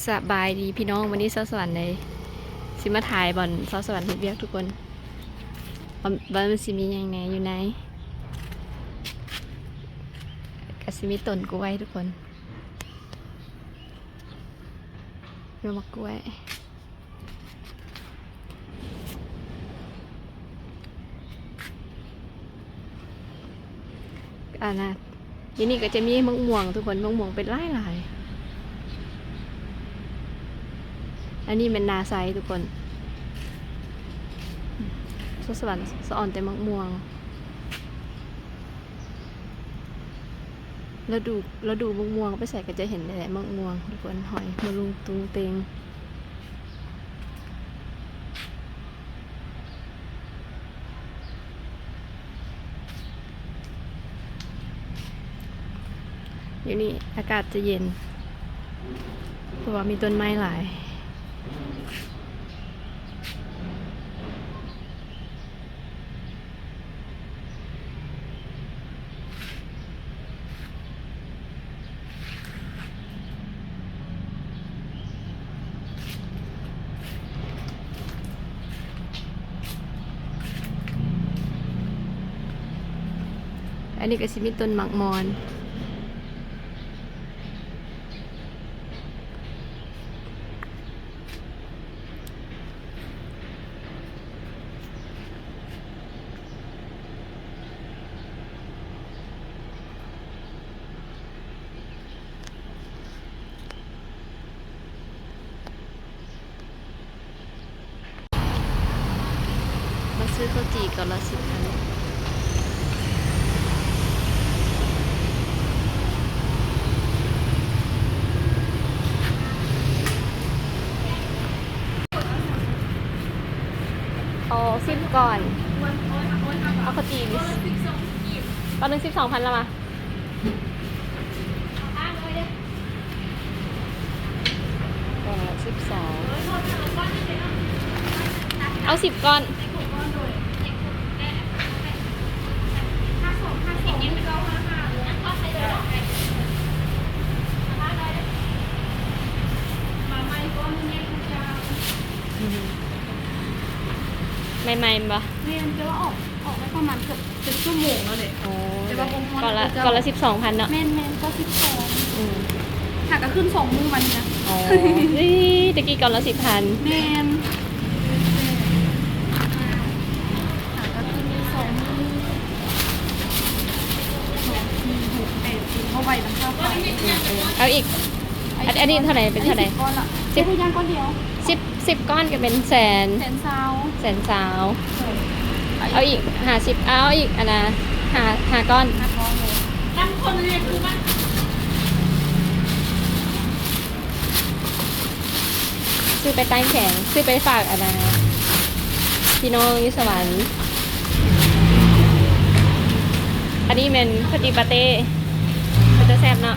ສະບາຍດີພີ່ນ້ອງ, ມື້ນີ້ສາວສະຫວັນໄດ້ ຊິມາຖ່າຍບ່ອນສາວສະຫວັນເຮັດວຽກທຸກຄົນ ວ່າ ວ່າມັນຊິມີຫຍັງແດ່ຢູ່ໃນ ກະຊິມີຕົ້ນກ້ວຍທຸກຄົນ ມີໝາກກ້ວຍ. ອັນນະ ຢູ່ນີ້ກໍຈະມີໝາກມ່ວງທຸກຄົນ, ໝາກມ່ວງເປັນຫຼາຍໆ. ອັນນີ້ແມ່ນນາໄຊທຸກຄົນ, ສາວສະຫວັນສະອອນແຕ່ໝາກມ່ວງ. ລະດູ ລະດູໝາກມ່ວງໄປໃສກໍຈະເຫັນແຫຼະ ໝາກມ່ວງທຸກຄົນ, ຫອຍມາລຸງຕຸງເຕັງ. ຢູ່ນີ້ອາກາດຈະເຢັນ ເພາະວ່າມີຕົ້ນໄມ້ຫຼາຍ. ອັນນີ້ກໍຊິມີຕົ້ນໝາກມ່ອນ. ມາຊື້ເຂົ້າຈີ່ກ່ອນລະສິບພັນ. ເອົາສິບກ້ອນ ເອົາເຂົ້າຈີ່ນີ້ ກ້ອນໜຶ່ງສິບສອງພັນລະຫວາ? ເອົາສິບກ້ອນ ໃໝ່ໆ ແມ່ນບໍ່? ແມ່ນ ແຕ່ວ່າອອກ ອອກໄດ້ປະມານເກືອບ ເປັນຊົ່ວໂມງແລ້ວແຫຼະ. ອໍ ແຕ່ວ່າບໍ່ຮ້ອນ ກ້ອນລະ ກ້ອນລະສິບສອງພັນເນາະ. ແມ່ນໆ ກ້ອນສິບສອງ ອືມ ຫາກະຂຶ້ນສອງມື້ມານີ້ນະ. ອໍ ເອີຍ ແຕ່ກີ້ກ້ອນລະສິບພັນ. ແມ່ນ ຫາກະຂຶ້ນສອງມື້ ສອງ ສີ່ ຫົກ ແປດ ສິບ ບໍ່ໄຫວນຳຄ່າໄຟ. ອືມໆ ເອົາອີກ ອັນ ອັນນີ້ເທົ່າໃດ? ເປັນເທົ່າໃດ? ສິບກ້ອນລະ ສິບ ເຮັດທຸກຢ່າງກ້ອນດຽວ ສິບ ສິບກ້ອນກໍເປັນແສນ ແສນຊາວ ແສນຊາວ. ເອີ ເອົາອີກຫ້າສິບ ເອົາອີກ ອັນນະ ຫ້າ ຫ້າກ້ອນ ຫ້າກ້ອນເລີຍ. ຊື້ໄປຕັ້ງແຂງ ຊື້ໄປຝາກ ອັນນະ ພີ່ນ້ອງຢູ່ສະຫວັນ. ອັນນີ້ແມ່ນເຂົ້າຈີ່ປາເຕ້ ເປັນຕາແຊບເນາະ.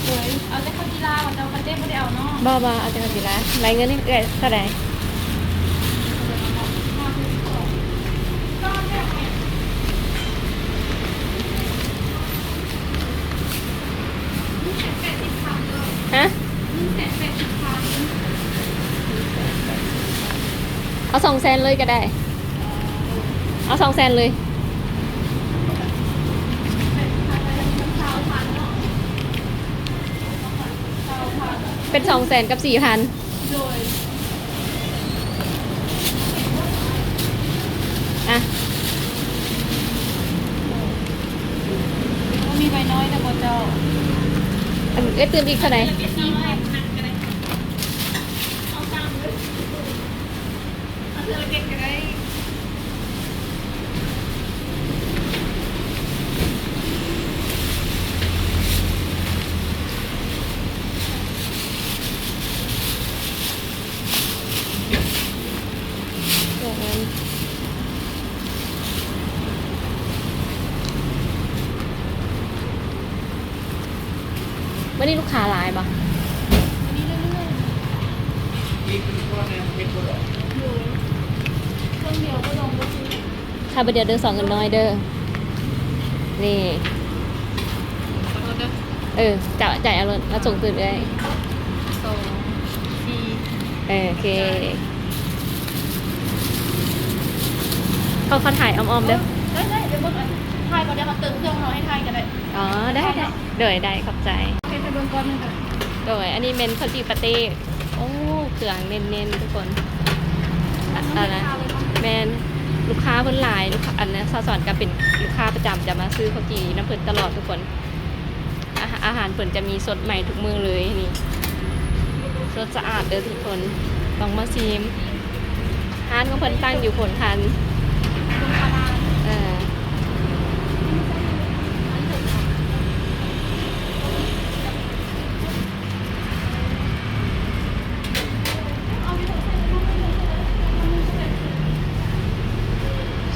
ໂດຍ ເອົາແຕ່ເຂົ້າຈີ່ລາວ ເຈົ້າ ເຂົ້າເຈ້ບໍ່ໄດ້ເອົາເນາະ. ບໍ່ ບໍ່ ເອົາແຕ່ເຂົ້າຈີ່ລາວ. ລາຍເງິນໃຫ້ເອື້ອຍເທົ່າໃດ? ຮະ? ເອົາສອງແສນເລີຍກໍໄດ້ ເອົາສອງແສນເລີຍ ເປັນສອງແສນກັບສີ່ພັນ. ໂດຍ ອ່ະ ມີໃບນ້ອຍນຳບໍ່ເຈົ້າ? ອັນ ເອື້ອຍຕື່ມອີກເທົ່າໃດ? ເອົາເທື່ອລະເຈັດກໍໄດ້. ແບບນັ້ນ ອັນນີ້ລູກຄ້າຫຼາຍບໍ່? ອັນນີ້ເລື້ອຍໆ ອີກເປັນກ້ອນແນ່ເຮັດບໍ່ດອກ ໂດຍ ເຄື່ອງດຽວບໍ່ດອງບໍ່ຊື້ ຂາຍບາດດຽວເດີ ສອງເງິນນ້ອຍເດີ ນີ້ ຂໍໂທດເດີ ເອີ ຈະ ຈ່າຍເອົາໂລດ ແລ້ວສົ່ງຄືນເອື້ອຍ ສອງ ສີ່ ເອີ ໂອເຄ ຂໍ ຂໍຖ່າຍອ້ອມໆເດີ ໄດ້ໆ ດຽວເບິ່ງ ອັນ ຖ່າຍບໍ່ໄດ້ ເຮົາເຕີມເຄື່ອງ ເຮົາໃຫ້ຖ່າຍກໍໄດ້ ອໍ ໄດ້ໆ ໂດຍ ໄດ້ ຂອບໃຈ ເຮັດໃຫ້ເບິ່ງກ່ອນໜຶ່ງ ໂດຍ ອັນນີ້ແມ່ນເຂົ້າຈີ່ປາເຕ້ ໂອ້ ເຄື່ອງແໜ້ນໆ ທຸກຄົນ ອັນນັ້ນ ແມ່ນ ລູກຄ້າເພິ່ນຫຼາຍ ລູກຄ້າ ອັນນັ້ນ ສາວສອນກໍເປັນລູກຄ້າປະຈຳ ຈະມາຊື້ເຂົ້າຈີ່ນຳເພິ່ນຕະຫຼອດ ທຸກຄົນ ອາ ອາຫານເພິ່ນຈະມີສົດໃໝ່ທຸກມື້ເລີຍ ນີ້ ສົດສະອາດເດີ ທຸກຄົນ ຕ້ອງມາຊີມ ຮ້ານຂອງເພິ່ນຕັ້ງຢູ່ໂພນທັນ ເອີ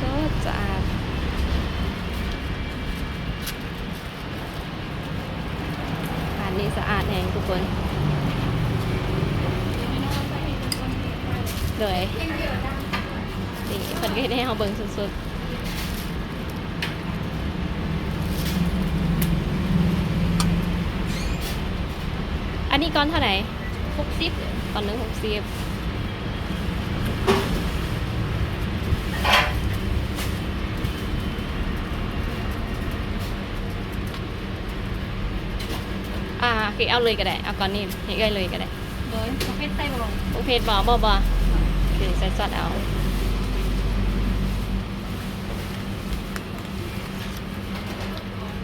ສົດສະອາດ ຮ້ານນີ້ສະອາດແຮງທຸກຄົນ ໂດຍ ນີ້ເພິ່ນກໍເຮັດໃຫ້ເຮົາເບິ່ງສົດໆ ອັນນີ້ກ້ອນເທົ່າໃດ? ຫົກສິບ ກ້ອນໜຶ່ງຫົກສິບ ອ່າ ຄືເອົາເລີຍກໍໄດ້ ເອົາກ້ອນນີ້ໃຫ້ເອື້ອຍເລີຍກໍໄດ້ ໂດຍ ບໍ່ເຜັດໃສ່ບໍ່? ບໍ່ເຜັດບໍ່? ບໍ່ ບໍ່ ຄືໃສ່ຊອດເອົາ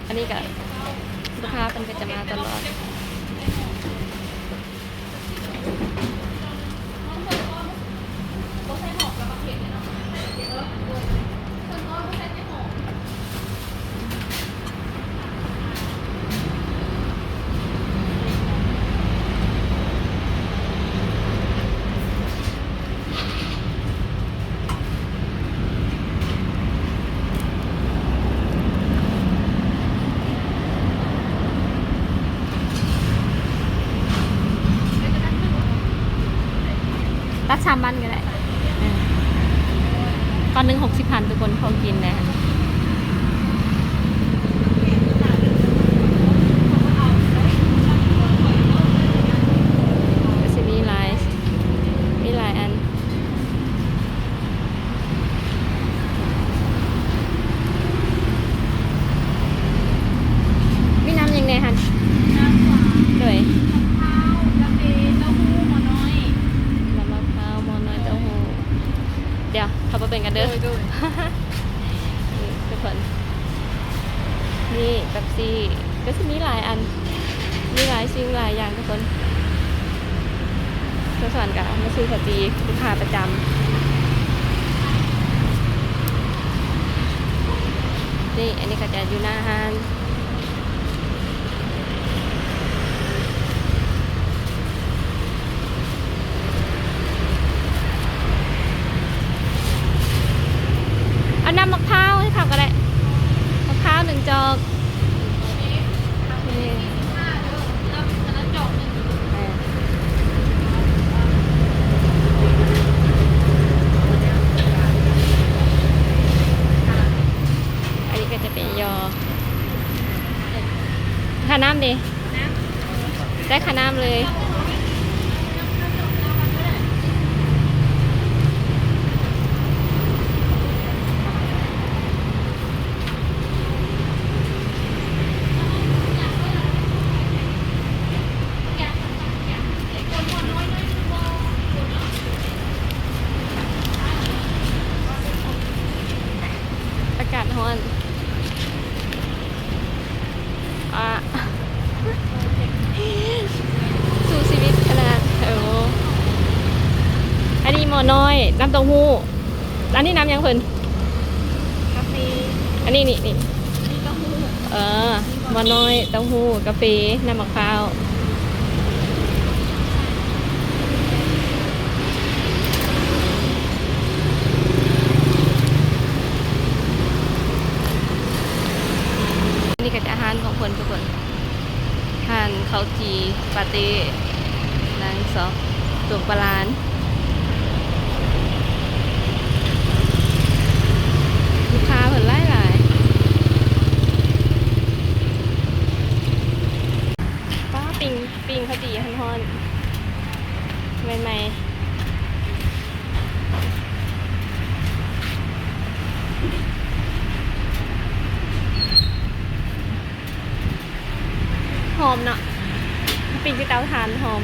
ອັນນີ້ກໍລູກຄ້າເພິ່ນກໍຈະມາຕະຫຼອດ. ຕັດສາມອັນກໍໄດ້ ເອີ ກ້ອນໜຶ່ງຫົກສິບພັນ ທຸກຄົນ ພໍກິນແດ່. ກໍຊິມີຫຼາຍ ມີຫຼາຍອັນ. ມີນ້ຳຫຍັງແດ່ຫັ້ນ? ນ້ຳຫວານ ໂດຍ ນ້ຳມະພ້າວ ກາເຟ ເຕົ້າຫູ້ ໝໍນ້ອຍ ນ້ຳມະພ້າວ ໝໍນ້ອຍ ເຕົ້າຫູ້. ດຽວ ເຂົ້າໄປເບິ່ງກັນເດີ ໂດຍ ໂດຍ. ນີ້ທຸກຄົນ ນີ້ເປັບຊີ ກໍຊິມີຫຼາຍອັນ ມີຫຼາຍສິ່ງຫຼາຍຢ່າງທຸກຄົນ. ສາວສອນກໍມາຊື້ເຂົ້າຈີ່ ລູກຄ້າປະຈຳ. ນີ້ ອັນນີ້ກໍຈະຢູ່ໜ້າຮ້ານ. ເອົານ້ຳໝາກພ້າວໃຫ້ເຂົາກໍໄດ້ ໝາກພ້າວໜຶ່ງຈອກ. ນີ້ ເອີ ອັນນີ້ກໍຈະເປັນຢໍ່. ຄ່ານ້ຳເດ? ໄດ້ຄ່ານ້ຳເລີຍ. ອາກາດຮ້ອນ. ອ່າ ສູ້ຊີວິດຂະໜາດ. ໂອ້ ອັນນີ້ໝໍນ້ອຍ ນ້ຳເຕົ້າຫູ້. ອັນນີ້ນ້ຳຫຍັງເພິ່ນ? ກາເຟ. ອັນນີ້ ນີ້ ນີ້ ນີ້ເຕົ້າຫູ້. ເອີ ໝໍນ້ອຍ ເຕົ້າຫູ້ ກາເຟ ນ້ຳໝາກພ້າວ. ນີ້ກໍຈະອາຫານຂອງເພິ່ນທຸກຄົນ. ຮ້ານເຂົ້າຈີ່ປາເຕ້ ນາງຊອບ ຕົງປາລານ ລູກຄ້າເພິ່ນຫຼາຍໆ. ປ້າ ປີ້ງ ປີ້ງເຂົ້າຈີ່ຮ້ອນໆ ໃໝ່ໆ. ຫອມເນາະ ປີ້ງທີ່ເຕົາຖ່ານຫອມ.